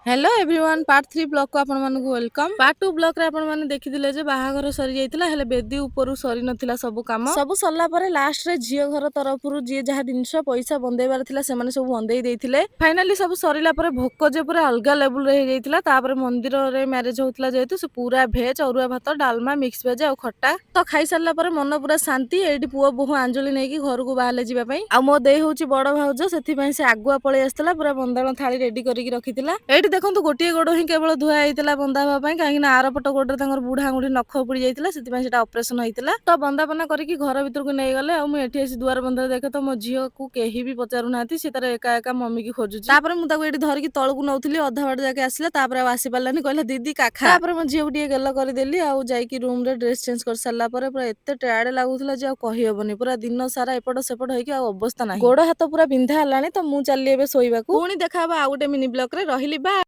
Hello everyone, part 3 ବ୍ଲଗ୍କୁ ଆପଣମାନଙ୍କୁ welcome. Part 2 ବ୍ଲଗ୍ରେ ଆପଣମାନେ ଦେଖିଥିଲେ ଯେ ବାହାଘର ସରିଯାଇଥିଲା, ହେଲେ ବେଦି ଉପରୁ ସରିନଥିଲା ସବୁ କାମ। ସବୁ ସରିଲା ପରେ ଲାଷ୍ଟରେ ଝିଅ ଘର ତରଫରୁ ଯିଏ ଯାହା ଜିନିଷ ପଇସା ବନ୍ଦେଇବାର ଥିଲା, ସେମାନେ ସବୁ ବନ୍ଦେଇ ଦେଇଥିଲେ। ଫାଇନାଲି ସବୁ ସରିଲା ପରେ ଭୋକ ଯେ ପୁରା ଅଲଗା ଲେଭେଲରେ ହେଇଯାଇଥିଲା। ତାପରେ ମନ୍ଦିରରେ ମ୍ୟାରେଜ ହଉଥିଲା ଯେହେତୁ, ସେ ପୁରା ଭେଜ୍, ଅରୁଆ ଭାତ, ଡାଲମା, ମିକ୍ସ ଭେଜ୍ ଆଉ ଖଟା। ତ ଖାଇସାରିଲା ପରେ ମନ ପୁରା ଶାନ୍ତି। ଏଇଠି ପୁଅ ବୋହୂ ଆଞ୍ଜୁଳି ନେଇକି ଘରକୁ ବାହାରିଲେ ଯିବା ପାଇଁ। ଆଉ ମୋ ଦେଇ ହଉଛି ବଡ ଭାଉଜ, ସେଥିପାଇଁ ସେ ଆଗୁଆ ପଳେଇ ଆସିଥିଲା, ପୁରା ବନ୍ଦାଣ ଥାଳି ରେଡି କରିକି ରଖିଥିଲା। ଏଇଠି ଦେଖନ୍ତୁ, ଗୋଟିଏ ଗୋଡ ହିଁ କେବଳ ଧୁଆ ହେଇଥିଲା ବନ୍ଧା ହେବା ପାଇଁ, କାହିଁକି ନା ଆର ପଟ ଗୋଡରେ ତାଙ୍କର ବୁଢା ଆଙ୍ଗୁଠି ନଖ ଉପୁଡି ଯାଇଥିଲା, ସେଥିପାଇଁ ସେଟା ଅପରେସନ ହେଇଥିଲା। ତ ବନ୍ଦାପନା କରିକି ଘର ଭିତରକୁ ନେଇଗଲେ। ଆଉ ମୁଁ ଏଠି ଆସି ଦୁଆର ବନ୍ଧରେ ଦେଖେ ତ ମୋ ଝିଅକୁ କେହି ବି ପଚାରୁନାହାନ୍ତି, ସେ ତାର ଏକା ଏକା ମମିକି ଖୋଜୁଛି। ତାପରେ ମୁଁ ତାକୁ ଏଇଠି ଧରିକି ତଳକୁ ନଉଥିଲି, ଅଧା ବାଟ ଯାକେ ଆସିଲା, ତାପରେ ଆଉ ଆସିପାରିଲାନି, କହିଲା "ଦିଦି, କାଖା"। ତାପରେ ମୋ ଝିଅକୁ ଟିକେ ଗେଲ କରିଦେଲି ଆଉ ଯାଇକି ରୁମରେ ଡ୍ରେସ ଚେଞ୍ଜ କରିସାରିଲା ପରେ ପୁରା ଏତେ ଟାୟାର୍ଡ ଲାଗୁଥିଲା ଯେ ଆଉ କହିହବନି। ପୁରା ଦିନ ସାରା ଏପଟ ସେପଟ ହେଇକି ଆଉ ଅବସ୍ଥା ନାହିଁ, ଗୋଡ ହାତ ପୁରା ବିନ୍ଧା ହେଲାଣି। ତ ମୁଁ ଚାଲିଲି ଏବେ ଶୋଇବାକୁ। ପୁଣି ଦେଖା ହବ ଆଉ ଗୋଟେ ମିନି ବ୍ଲଗରେ। ରହିଲି, ବାଏ।